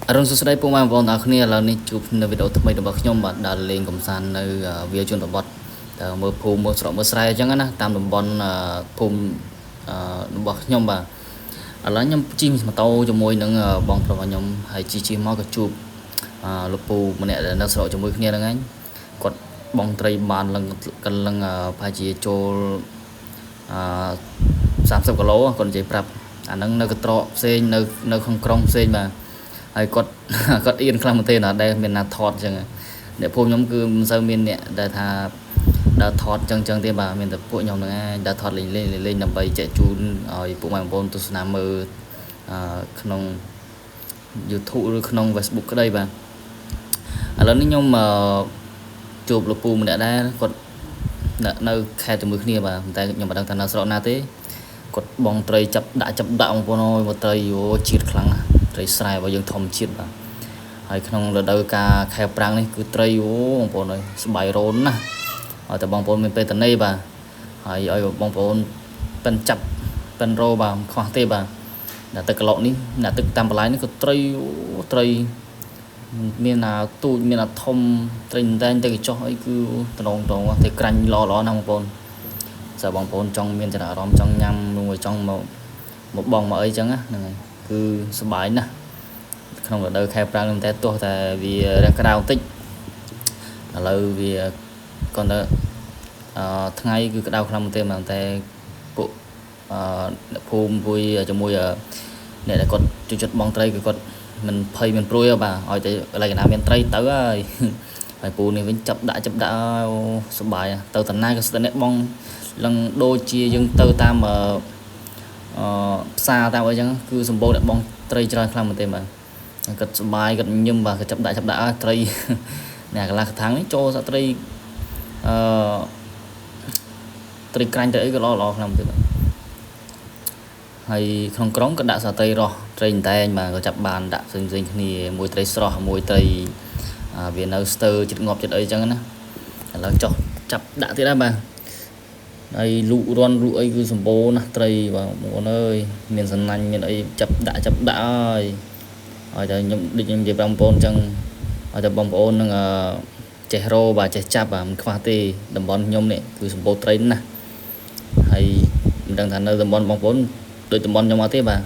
អរុណសួស្តីពុកម៉ែបងប្អូនទាំងអស់គ្នាឥឡូវនេះជួបនៅវីដេអូថ្មីរបស់ខ្ញុំបាទដើរលេងកម្សាន្តនៅវាលជនបទតើមើលភូមិមើលស្រុកមើលស្រែអញ្ចឹងណាតាមតំបន់ភូមិរបស់ខ្ញុំបាទឥឡូវខ្ញុំជិះម៉ូតូជាមួយនឹងបងប្រុសរបស់ខ្ញុំហើយជិះមកក៏ជួបលោកពូម្នាក់ដែលនៅស្រុកជាមួយគ្នាហ្នឹងឯងគាត់បងត្រីបានលឹងកលឹងប្រហែលជាចូល30គីឡូគាត់និយាយប្រាប់អាហ្នឹងនៅកត្រកផ្សេងនៅក្នុងក្រុងផ្សេងបាទហើយគាត់គាត់អៀនខ្លាំងមែនទេណាដែលមានណាថតអញ្ចឹងអ្នកភូមិខ្ញុំគឺមិនសូវមានអ្នកដែលថាដើរថតអញ្ចឹងទេបាទមានតែពួកខ្ញុំហ្នឹងឯងដើរថតលេងលេងលេងដើម្បីចែកជូនឲ្យពួកម៉ែបងប្អូនទស្សនាមើលក្នុង YouTube ឬក្នុង Facebook ក្តីបាទឥឡូវនេះខ្ញុំជួបលោកពូម្នាក់ដែរគាត់នៅខេត្តជាមួយគ្នាបាទតែខ្ញុំមិនដឹងថានៅស្រុកណាទេគាត់បងត្រីចាប់ដាក់បងប្អូនអើយមកត្រីអូជាតិខ្លាំងណាស់ត្រីស្រែរបស់យើងធម្មជាតិបាទហើយក្នុងរដូវកាលខែប្រាំងនេះគឺត្រីអូបងប្អូនអើយសប្បាយរោនណាស់ឲ្យតែបងប្អូនមានពេលតនេបាទហើយឲ្យបងប្អូនប៉ិនចាប់ប៉ិនរោបាទមិនខ្វះទេបាទអ្នកទឹកក្លុកនេះអ្នកទឹកតាមបន្លាយនេះក៏ត្រីអូត្រីមានអាទូចមានអាធំត្រីតែងទៅកញ្ចោះអីគឺតំងតែក្រាញ់ល្អល្អណាស់បងប្អូនសើបងប្អូនចង់មានចំណាប់អារម្មណ៍ចង់ញ៉ាំមួយចង់មកបងមកអីចឹងណាហ្នឹងហើយគឺសប្បាយណាស់ក្នុងរដូវខែប្រាំងតែទោះតែវារះក្តៅបន្តិចឥឡូវវាគាត់ទៅថ្ងៃគឺក្តៅខ្លាំងមែនទេតែពួកអ្នកភូមិពួយជាមួយអ្នកដែលគាត់ជួយចិត្តបងត្រីគឺគាត់មិនភ័យមិនព្រួយបាទឲ្យតែកន្លែងណាមានត្រីទៅហើយហើយពូនេះវិញចាប់ដាក់អូសប្បាយទៅតាណាក៏ស្ទើរអ្នកបងលឹងដូចជាយើងទៅតាមផ្សារតាមអីចឹងគឺសម្បូរអ្នកបងត្រីច្រើនខ្លាំងមែនទេបាទគាត់សប្បាយគាត់ញឹមបាទគាត់ចាប់ដាក់ត្រីអ្នកកន្លះកថាំងនេះចូលសាក់ត្រីអឺត្រីក្រាញ់ត្រីអីក៏ល្អខ្លាំងមែនទេបាទហើយក្នុងក្រុងក៏ដាក់សាត្រីរស់ត្រីតែងបាទក៏ចាប់បានដាក់ផ្សេងផ្សេងគ្នាមួយត្រីស្រស់មួយត្រីវានៅស្ទើចិត្តងាប់ចិត្តអីចឹងណាឥឡូវចុះចាប់ដាក់ទៀតហើយបាទហើយលូករន់លូអីគឺសម្បូរណាស់ត្រីបាទបងប្អូនអើយមានសំណាញ់មានអីចាប់ដាក់ហើយឲ្យតែខ្ញុំដូចខ្ញុំនិយាយប្រាប់បងប្អូនចឹងឲ្យតែបងប្អូននឹងចេះរោបាទចេះចាប់បាទមិនខ្វះទេតំបន់ខ្ញុំនេះគឺសម្បូរត្រីណាស់ហើយមិនដឹងថានៅតំបន់បងប្អូនដូចតំបន់ខ្ញុំអត់ទេបាទ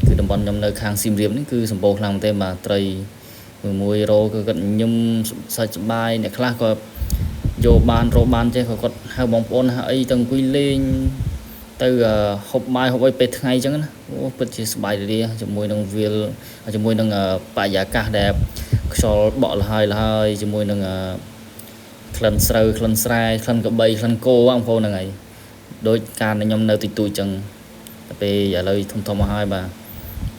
គឺតំបន់ខ្ញុំនៅខាងសៀមរាបនេះគឺសម្បូរខ្លាំងមែនទេបាទត្រីមួយរោគឺគាត់ញឹមសាច់សបាយអ្នកខ្លះក៏យកបានរោបានចេះក៏គាត់ហៅបងប្អូនហៅអីទៅអង្គុយលេងទៅហូបបាយហូបអីពេលថ្ងៃអញ្ចឹងណាអូពិតជាសប្បាយរីករាយជាមួយនឹងវាលជាមួយនឹងបរិយាកាសដែលខ្យល់បក់លហើយលហើយជាមួយនឹងក្លិនស្រូវក្លិនស្រែក្លិនកបីក្លិនគោបងប្អូនហ្នឹងហើយដូចការខ្ញុំនៅទីទូចអញ្ចឹងតែពេលឥឡូវធំធំមកហើយបាទ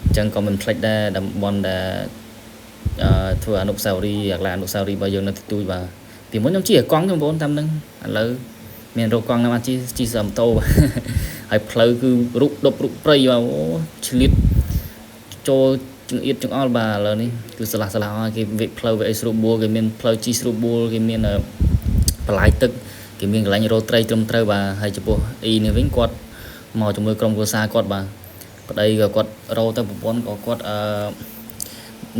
អញ្ចឹងក៏មិនភ្លេចដែរតំបន់ដែលធ្វើអនុស្សាវរីយ៍អាកន្លែងអនុស្សាវរីយ៍របស់យើងនៅទីទូចបាទពីមុនខ្ញុំជិះកង់បងប្អូនតាមហ្នឹងឥឡូវមានរកកង់ណាស់ជិះម៉ូតូហើយផ្លូវគឺរុកដប់រុកព្រៃបាទអូឆ្លៀតចូលចង្អៀតចង្អល់បាទឥឡូវនេះគឺស្លាស់ហើយគេវិផ្លូវវាអីស្រួលបួលគេមានផ្លូវជិះស្រួលបួលគេមានបន្លាយទឹកគេមានកន្លែងរោត្រីត្រឹមត្រូវបាទហើយចំពោះអ៊ីនេះវិញគាត់មកជាមួយក្រុមគ្រួសារគាត់បាទប្តីក៏គាត់រោទៅប្រពន្ធក៏គាត់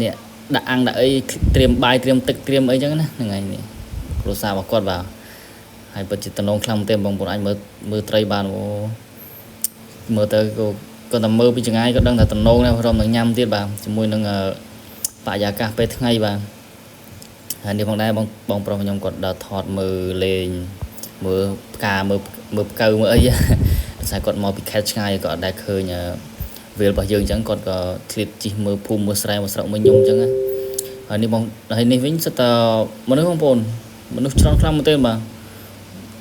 នេះដាក់អាំងដាក់អីត្រៀមបាយត្រៀមទឹកត្រៀមអីចឹងណាហ្នឹងហើយនេះគ្រួសាររបស់គាត់បាទហើយពិតជាតំណងខ្លាំងមែនទេបងប្អូនអាចមើលត្រីបានអូមើលទៅក៏គាត់តែមើលពីចង្ងាយក៏ដឹងថាតំណងដែរព្រមនឹងញ៉ាំទៀតបាទជាមួយនឹងបរិយាកាសពេលថ្ងៃបាទហើយនេះផងដែរបងប្រុសខ្ញុំគាត់ដើរថតមើលលេងមើលផ្កាមើលផ្កៅមើលអីដោយសារគាត់មកពីខេត្តឆ្ងាយក៏អត់ដែលឃើញវាលរបស់យើងអញ្ចឹងគាត់ក៏ឆ្លៀតជិះមើលភូមិមើលស្រែមើលស្រុកមើលខ្ញុំអញ្ចឹងណាហើយនេះបងហើយនេះវិញសិតតែមនុស្សបងប្អូនមនុស្សច្រើនខ្លាំងមែនទេបាទ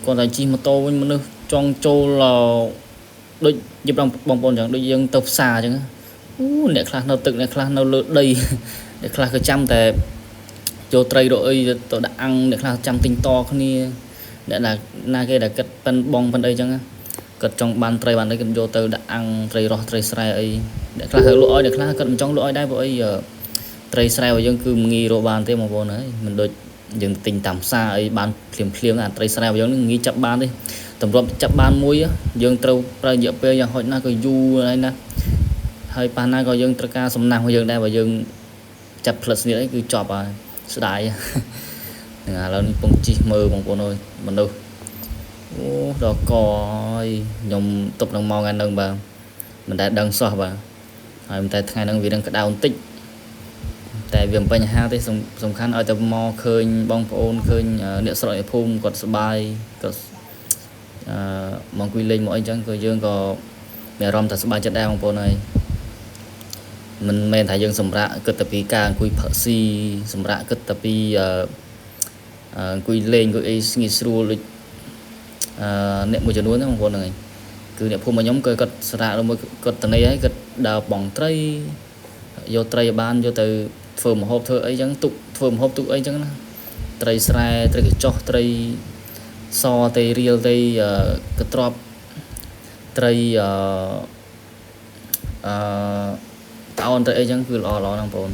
គាត់តែជិះម៉ូតូវិញមនុស្សចង់ចូលដូចនិយាយបងប្អូនអញ្ចឹងដូចយើងទៅផ្សារអញ្ចឹងអូអ្នកខ្លះនៅទឹកអ្នកខ្លះនៅលើដីអ្នកខ្លះក៏ចាំតែចូលត្រីរកអីទៅដាក់អាំងអ្នកខ្លះចាំទិញតគ្នាអ្នកណាគេដែលគិតប៉ិនបងប៉ិនអីចឹងគាត់ចង់បានត្រីបានអីគាត់យកទៅដាក់អាំងត្រីរស់ត្រីស្រែអីអ្នកខ្លះទៅលក់ឲ្យអ្នកខ្លះគាត់មិនចង់លក់ឲ្យដែរព្រោះអីត្រីស្រែរបស់យើងគឺមិនងាយរកបានទេបងប្អូនអើយមិនដូចយើងទិញតាមផ្សារអីបានភ្លាមភ្លាមអាត្រីស្រែរបស់យើងនឹងងាយចាប់បានទេតម្រាប់ចាប់បានមួយយើងត្រូវប្រើរយៈពេលយ៉ាងហោចណាស់ក៏យូរហើយណាហើយប៉ះណាក៏យើងត្រូវការសំណាស់របស់យើងដែរបើយើង ចាប់ផ្លិតស្នៀតអីគឺចប់ហើយស្ដាយហ្នឹងឥឡូវនេះពងជីមើលបងប្អូនអើយមនុស្សអូដល់កហើយខ្ញុំទប់នឹងមកថ្ងៃហ្នឹងបាទមិនដែលដឹងសោះបាទហើយតែថ្ងៃហ្នឹងវានឹងក្តៅបន្តិចតែវាមិនបញ្ហាទេសំខាន់ឲ្យតែមកឃើញបងប្អូនឃើញអ្នកស្រុកអ្នកភូមិគាត់សប្បាយគាត់អឺមកអង្គុយលេងមកអីចឹងក៏យើងក៏មានអារម្មណ៍ថាសប្បាយចិត្តដែរបងប្អូនហើយមិនមែនថាយើងសម្រាកគិតតែពីការអង្គុយផឹកស៊ីសម្រាកគិតតែពីអង្គុយលេងអង្គុយអីងាយស្រួលដូចអឺអ្នកមួយចំនួនហ្នឹងបងប្អូនហ្នឹងហើយគឺអ្នកភូមិរបស់ខ្ញុំក៏គាត់សម្រាកមួយគាត់តនីហើយគាត់ដើរបងត្រីយកត្រីឲ្យបានយកទៅធ្វើម្ហូបធ្វើអីចឹងទុកធ្វើម្ហូបទុកអីចឹងណាត្រីស្រែត្រីកញ្ចុះត្រីសត្រីរៀលត្រីកទ្របត្រីអឺអឺតោនត្រីអីចឹងគឺល្អល្អហ្នឹងបងប្អូន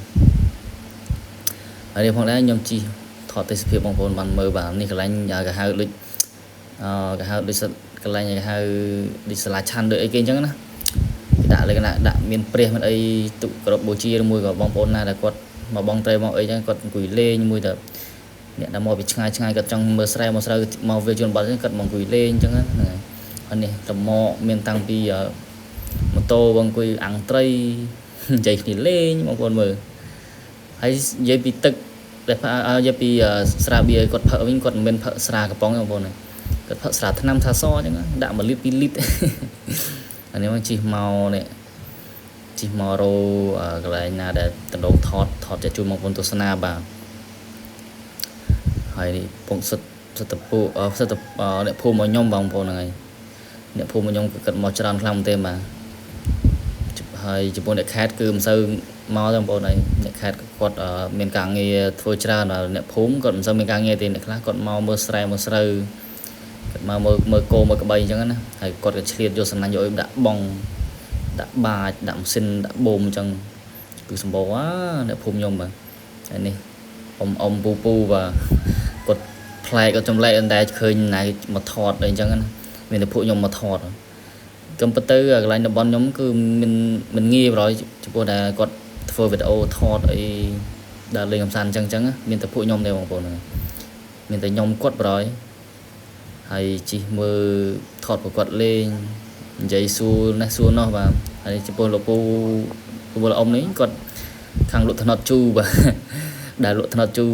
ហើយនេះផងដែរខ្ញុំជីថតទេសភាពបងប្អូនបានមើលបាទនេះកន្លែងគេហៅដូចគេហៅដូចកន្លែងគេហៅដូចសាលាឆាន់ដូចអីគេអញ្ចឹងណាគេដាក់លក្ខណៈដាក់មានព្រះមានអីទុកគ្រប់បូជាឬមួយក៏បងប្អូនណាដែលគាត់មកបងត្រីមកអីចឹងគាត់អង្គុយលេងមួយទៅអ្នកដែលមកពីឆ្ងាយឆ្ងាយគាត់ចង់មើលស្រែមកស្រូវមកវាជនបទចឹងគាត់មកអង្គុយលេងអញ្ចឹងហ្នឹងហើយហើយនេះតមកមានតាំងពីម៉ូតូបងអង្គុយអាំងត្រីនិយាយគ្នាលេងបងប្អូនមើលហើយនិយាយពីទឹកដែលនិយាយពីស្រាបៀរគាត់ផឹកវិញគាត់មិនមែនផឹកស្រាកំប៉ុងទេបងប្អូនគាត់ផឹកស្រាថ្នាំថាសអញ្ចឹងដាក់1លីត្រ2លីត្រអានេះមកជិះមកនេះជិះមករោកន្លែងណាដែលដណ្ដងថតថតจะជួយបងប្អូនទស្សនាបាទហើយនេះពងសិតសិតពូសិតអ្នកភូមិរបស់ខ្ញុំបងប្អូនហ្នឹងហើយអ្នកភូមិរបស់ខ្ញុំគឺគាត់មកច្រើនខ្លាំងមែនទេបាទហើយចំពោះអ្នកខេតគឺមិនសូវមកទេបងប្អូនហើយអ្នកខេតគាត់មានការងារធ្វើច្រើនអ្នកភូមិគាត់មិនសូវមានការងារទេអ្នកខ្លះគាត់មកមើលស្រែមើលស្រូវគាត់មកមើលមើលគោមើលក្បីអញ្ចឹងណាហើយគាត់ក៏ឆ្លៀតយកសំណាញ់យកអីដាក់បងដាក់បាចដាក់ម៉ាស៊ីនដាក់បូមអញ្ចឹងគឺសម្បូរអាអ្នកភូមិខ្ញុំបាទហើយនេះអ៊ំអ៊ំពូពូបាទគាត់ប្លែកគាត់ចម្លែកតែឃើញណៃមកថតអីអញ្ចឹងណាមានតែពួកខ្ញុំមកថតកំពិតទៅកន្លែងតំបន់ខ្ញុំគឺមិនងាយប្រហែលចំពោះតែគាត់ធ្វើវីដេអូថតអីដើរលេងកម្សាន្តអញ្ចឹងអញ្ចឹងមានតែពួកខ្ញុំទេបងប្អូនមានតែខ្ញុំគាត់ប្រហែលហើយជីមើលថតប្រកបលេងនិយាយសួរនេះសួរនោះបាទហើយចំពោះលោកពូពូអ៊ំនេះគាត់ខាងលក់ថ្នោតជូរបាទដែលលក់ថ្នោតជូរ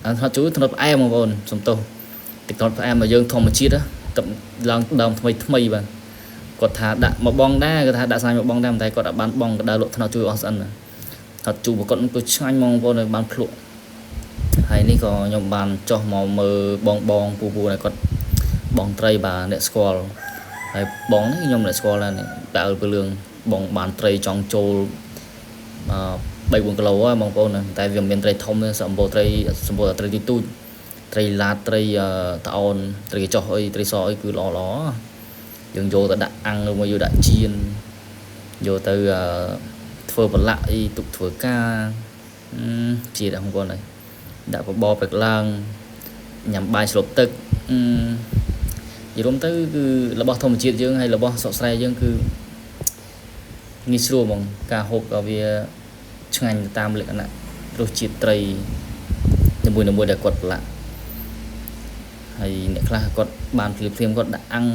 អឺថ្នោតជូរថ្នោតផ្អែមបងប្អូនសំទោសទឹកថ្នោតផ្អែមរបស់យើងធម្មជាតិទឹកឡើងដើមថ្មីថ្មីបាទគាត់ថាដាក់មកបងដែរគាត់ថាដាក់ស្នាញ់មកបងដែរតែគាត់អត់បានបងក៏ដើរលក់ថ្នោតជូរអស់ស្អិនថ្នោតជូរប្រកបគឺឆ្ងាញ់ហ្មងបងប្អូនបានភ្លក់ហើយនេះក៏ខ្ញុំបានចុះមកមើលបងបងពូពូដែលគាត់បងត្រីបាទអ្នកស្គាល់ហើយបងនេះខ្ញុំអ្នកស្គាល់ដែរនេះដើរពលឿងបងបានត្រីចង់ចូលអឺ3 4គីឡូហើយបងប្អូនតែវាមិនមានត្រីធំទេសម្បូរត្រីសម្បូរតែត្រីទីទូចត្រីឡាតត្រីតោនត្រីកញ្ចុះអីត្រីសអីគឺល្អល្អយើងយកទៅដាក់អាំងឬមកយកដាក់ចៀនយកទៅធ្វើប្រឡាក់អីទុកធ្វើការជាដែរបងប្អូនហើយដាក់បបរព្រឹកឡើងញ៉ាំបាយស្លុបទឹកនិយាយរួមទៅគឺរបស់ធម្មជាតិយើងហើយរបស់ស្រុកស្រែយើងគឺងាយស្រួលហ្មងការហូបក៏វាឆ្ងាញ់តាមលក្ខណៈរសជាតិត្រីនីមួយៗដែលគាត់ប្រឡាក់ហើយអ្នកខ្លះគាត់បានភ្លាមៗគាត់ដាក់អាំង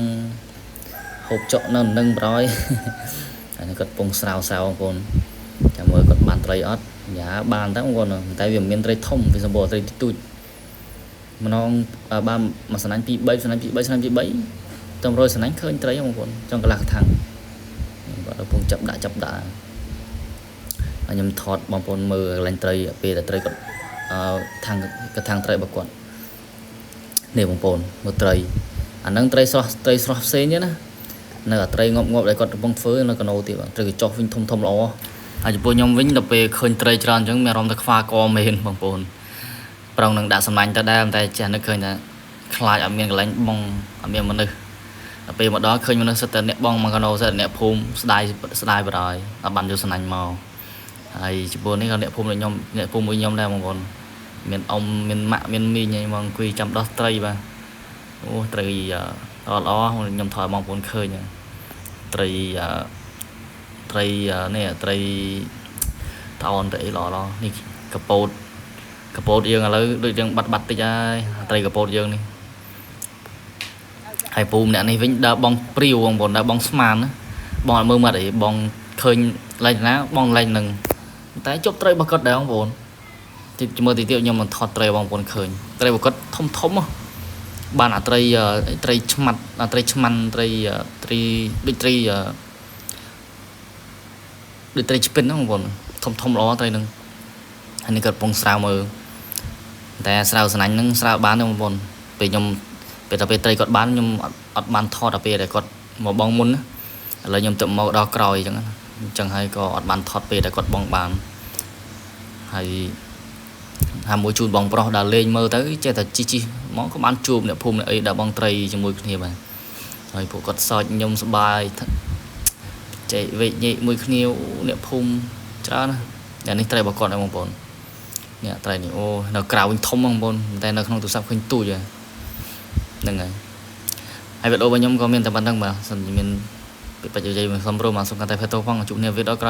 ហូបចុកនៅនឹងប្រយហើយគាត់ពងស្រាវស្រាវបងប្អូនចាំមើលគាត់បានត្រីអត់យ៉ាបានតើបងប្អូនតែវាមិនមានត្រីធំវាសម្បូរត្រីទូចម្ដងបានមួយសណាញ់2 3សណាញ់2 3សណាញ់2 3តែ100សណាញ់ឃើញត្រីបងប្អូនចង់កន្លះកថាំងគាត់កំពុងចាប់ដាក់ចាប់ដាក់ហើយខ្ញុំថតបងប្អូនមើលកន្លែងត្រីពេលដែលត្រីគាត់អឺថាំងកថាំងត្រីរបស់គាត់នេះបងប្អូនមើលត្រីអាហ្នឹងត្រីស្រស់ត្រីស្រស់ផ្សេងទេណានៅអាត្រីងប់ងប់ដែលគាត់កំពុងធ្វើនៅកណូទៀតបាទត្រីកញ្ចុះវិញធំធំល្អហើយចំពោះខ្ញុំវិញដល់ពេលឃើញត្រីច្រើនអញ្ចឹងមានអារម្មណ៍ថាខ្វាកមែនបងប្អូនប្រងនឹងដាក់សំណាញ់ទៅដែរតែចេះនឹកឃើញថាខ្លាចអត់មានកន្លែងបងអត់មានមនុស្សដល់ពេលមកដល់ឃើញមនុស្សសិតតែអ្នកបងមកកណូសិតតែអ្នកភូមិស្ដាយស្ដាយបណ្ដោយអត់បានយកសំណាញ់មកហើយចំពោះនេះក៏អ្នកភូមិដូចខ្ញុំអ្នកភូមិមួយខ្ញុំដែរបងប្អូនមានអ៊ំមានម៉ាក់មានមីងអីមកអង្គុយចាំដោះត្រីបាទអូត្រីល្អល្អខ្ញុំថតបងប្អូនឃើញត្រីត្រីនេះត្រី ត្អូនទៅអីល្អល្អនេះកពតកពតយើងឥឡូវដូចយើងបាត់បាត់តិចហើយត្រីកពតយើងនេះហើយពូម្នាក់នេះវិញដើរបងព្រាវបងប្អូនដើរបងស្មានណាបងអត់មើលមាត់អីបងឃើញលែងណាបងលែងនឹងតែជប់ត្រីរបស់គាត់ដែរបងប្អូនទីមើលទីទៀតខ្ញុំមិនថតត្រីបងប្អូនឃើញត្រីរបស់គាត់ធំធំហ៎បានអាត្រីត្រីឆ្មាត់អាត្រីឆ្មាន់ត្រីត្រីដូចត្រីដូចត្រីឆ្ពិនហ្នឹងបងប្អូនធំធំល្អត្រីហ្នឹងហើយនេះគាត់កំពុងស្រាវមើលតែស្រាវស្នាញ់ហ្នឹងស្រាវបានទេបងប្អូនពេលខ្ញុំពេលតែពេលត្រីគាត់បានខ្ញុំអត់បានថតដល់ពេលដែលគាត់មកបងមុនណាឥឡូវខ្ញុំទៅមកដល់ក្រោយអញ្ចឹងអញ្ចឹងហើយក៏អត់បានថតពេលដែលគាត់បងបានហើយហាមួយជូនបងប្រុសដើរលេងមើលទៅចេះតែជីជីមកក៏បានជួបអ្នកភូមិអ្នកអីដែលបងត្រីជាមួយគ្នាបាទហើយពួកគាត់សើចខ្ញុំសប្បាយចែកវែកញែកមួយគ្នាអ្នកភូមិច្រើនណាតែនេះត្រីរបស់គាត់ដែរបងប្អូននេះត្រីនេះអូនៅក្រៅវិញធំបងប្អូនតែនៅក្នុងទូរស័ព្ទឃើញទូចហ្នឹងហើយហើយវីដេអូរបស់ខ្ញុំក៏មានតែប៉ុណ្្នឹងបាទសិនជាមានបច្ចេកវិទ្យាសំរុំសូមកាន់តែផេតោផងជួបគ្នាវីដេអូក្រោយ។